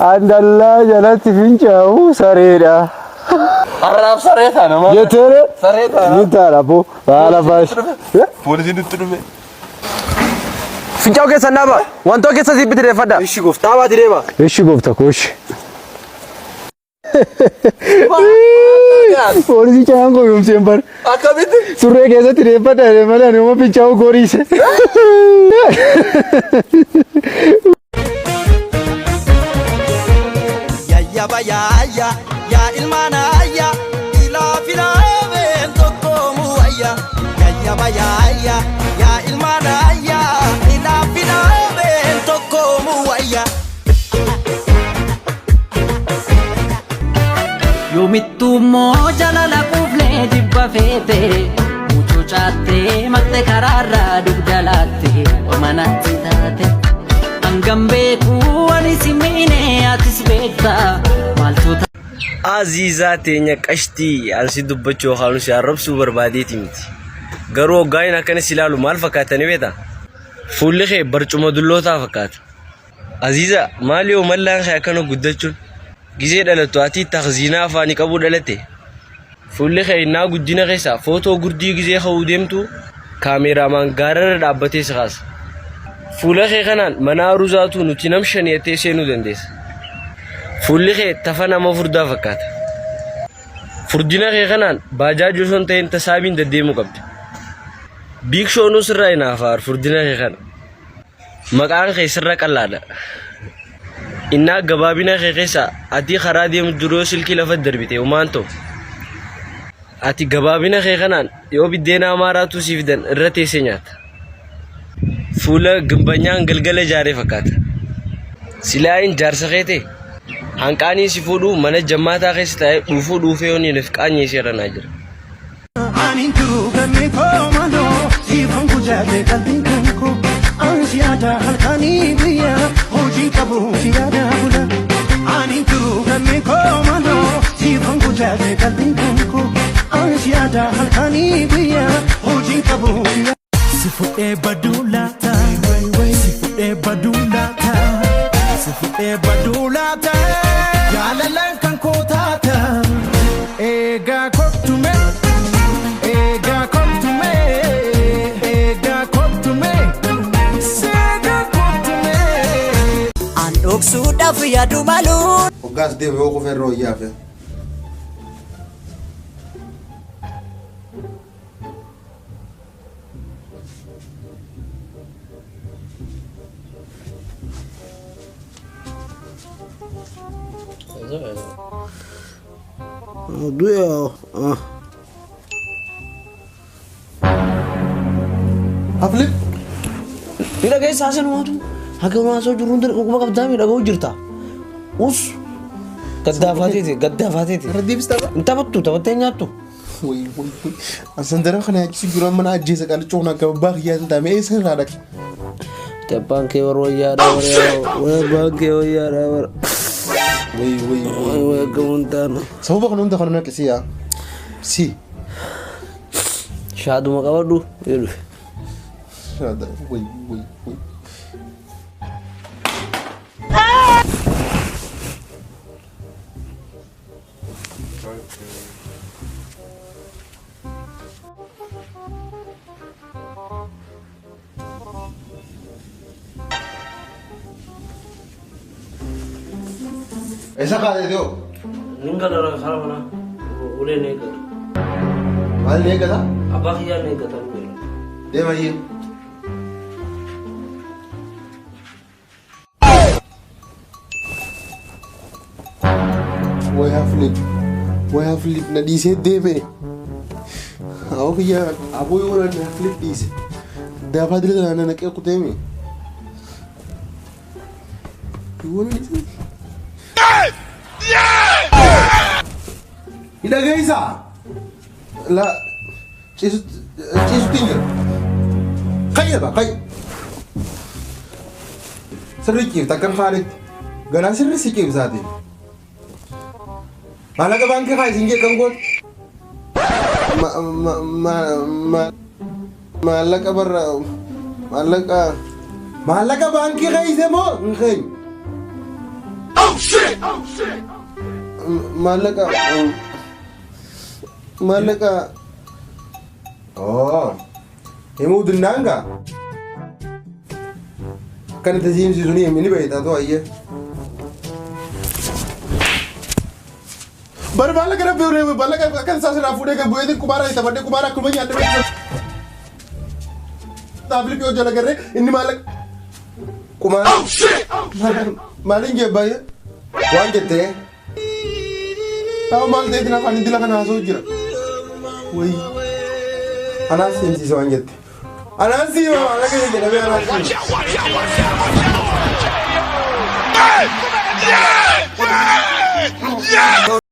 An dallaa jalatti fincaa'u sareedha. Har'aaf saree taana maal? Jetteere? Saree taana. Ni taana boo. Haala baashi. Poolisiin nutti dhufe. Fincaa'u keessan dhaaba. Wantoo keessa ziippiti deeffadha. Ishi gooftaa. Dhaabaati deema. Ishi goofta koo ishi. Poolisii caan koo yoomseen bar. Akkamitti? Surree keessatti deeffadha jedhee malee ani uma fincaa'u goriise. Yayyaba yaayya yaa ilmaan ayya ilaa filaameen tokkoomu wayya. Yayyaba yaayya yaa ilmaan ayya ilaa filaameen tokkoomu wayya. Yoomittuu immoo jalala quuflee jibba feete mucucaattee maqxe karaarraa dugda laatte manatti taate. Hangam beekuu ani si miine atis beekta maaltu Aziizaa teenya qashtii an si dubbachuu yookaan si arrabsuu barbaadeeti miti. Garuu hoggaan akkana si ilaalu maal fakkaata ni beektaa? Fuulli kee barcuma dullootaa fakkaata. Aziiza maali yoo mallaan kee akkana guddachuun? Gizee dhalattu ati takziinaa afaanii qabuu dhalatte? Fuulli kee innaa guddina keessa footoo gurdii gizee ka'uu deemtu kaameeraamaan gaararra dhaabbatee si kaasa. Fuula kee kanaan mana aruuzaatu nuti nam shani jettee seenuu dandeessa. Fuulli kee tafa nama furdaa fakkaata. Furdina kee kanaan baajaajii osoo hin ta'in tasaabiin deddeemuu qabda. Biik shoonuu sirraa hin haafaar furdina kee kana. Maqaan kee sirra qal'aadha. Innaa gabaabina kee keessa ati karaa deemu jiru yoo silkii lafa darbite homaan ta'u. Ati gabaabina kee kanaan yoo biddeena amaaraatu sii fidan irra teessee nyaatta. Fuula gimbanyaan galgala ijaaree fakkaata. Silaayin jaarsa kee ta'e hanqaanii si fuudhuu mana jammaataa keessa taa'ee dhuufuu dhuufee yoon hin qaanyee seera naa jira. Ani jiru galmi koo maloo siifan gujaate qalbiin kan koo an si yaada halkanii guyyaa hojii qabu si yaada bula. Ani jiru galmi koo maloo siifan gujaate qalbiin kan koo an si yaada halkanii guyyaa hojii qabu si yaada. Si fudhee baduu laata? Si fudhee baduu laata? Si fudhee baduu laata? Jaalalaan kan koo taata. Eegaa kottume. Eegaa kottume. Eegaa kottume. Seegaa kottume. An dhoksuudhaaf yaadu maluun. Hoggaas deeme yoo kufee irra wayyaa hafe. Du'e. Haflip. Ni dhageessaa sinumaatu. Haga maasoo jiru hundi quba qabdaa miidhaguu jirta. Us. Gaddaafateeti gaddaafateeti. Irra deebistaa ba? Hin taphattu taphattee hin nyaattu. Wayi wayi wayi. Asan dara kana yaachisu jiru amma na ajjeesa qalicha kun akka abbaa kiyyaa hin taane eessa irraa dhaqe? Abbaan kee warra wayyaadha warra abbaan kee wayyaadha warra. Wayi wayi wayi. Wayi akka hundaana. Sababa kana hunda kana naqe si yaa. Si. Shaaduma qabadhu yoo dhufe. Wayi wayi wayi. Eessa kaatee ta'u? Nin gala karaa manaa uleen eeggatu. Maal eeggata? Abbaa kiyyaan eeggata. Deema iyyee. Way haflip. Way haflip na dhiisee deeme. Awwa kiyya aboo yoo na haflip dhiise. Daafaa dila kana na naqee kuteemi. Yoo na dhiise. Ni dhageessaa? La ciisutti hin jiru. Kayyaba kayy. Sirri ciifta akkam faanitti. Ganaa sirri si ciibsaati. Maallaqa baankii kaa isin jee kan goote. Maallaqa barra maallaqa maallaqa baankii keeyse moo hin keenyu. Maallaqa maallaqa oo himuu danda'an gaa kan itti si himsiisu ni himi ni beektaa too ayyee. Bar maallaqa rabbi uree maallaqa akka isaa sirraa fuudhee gad bu'eetiin kumaara itti taphadhee kumaara akkuma nyaadde beeksisa. Taafilii hojii agarree inni maallaqa. Kumaara. Maaliin jee baay'ee waan jettee. Ta'u maal ta'eetiin afaan dila kana haasa'u jira. Wayii. Anaas himsiisa waan jette. Anaas si hima maallaqa jedhamee anaas si hima.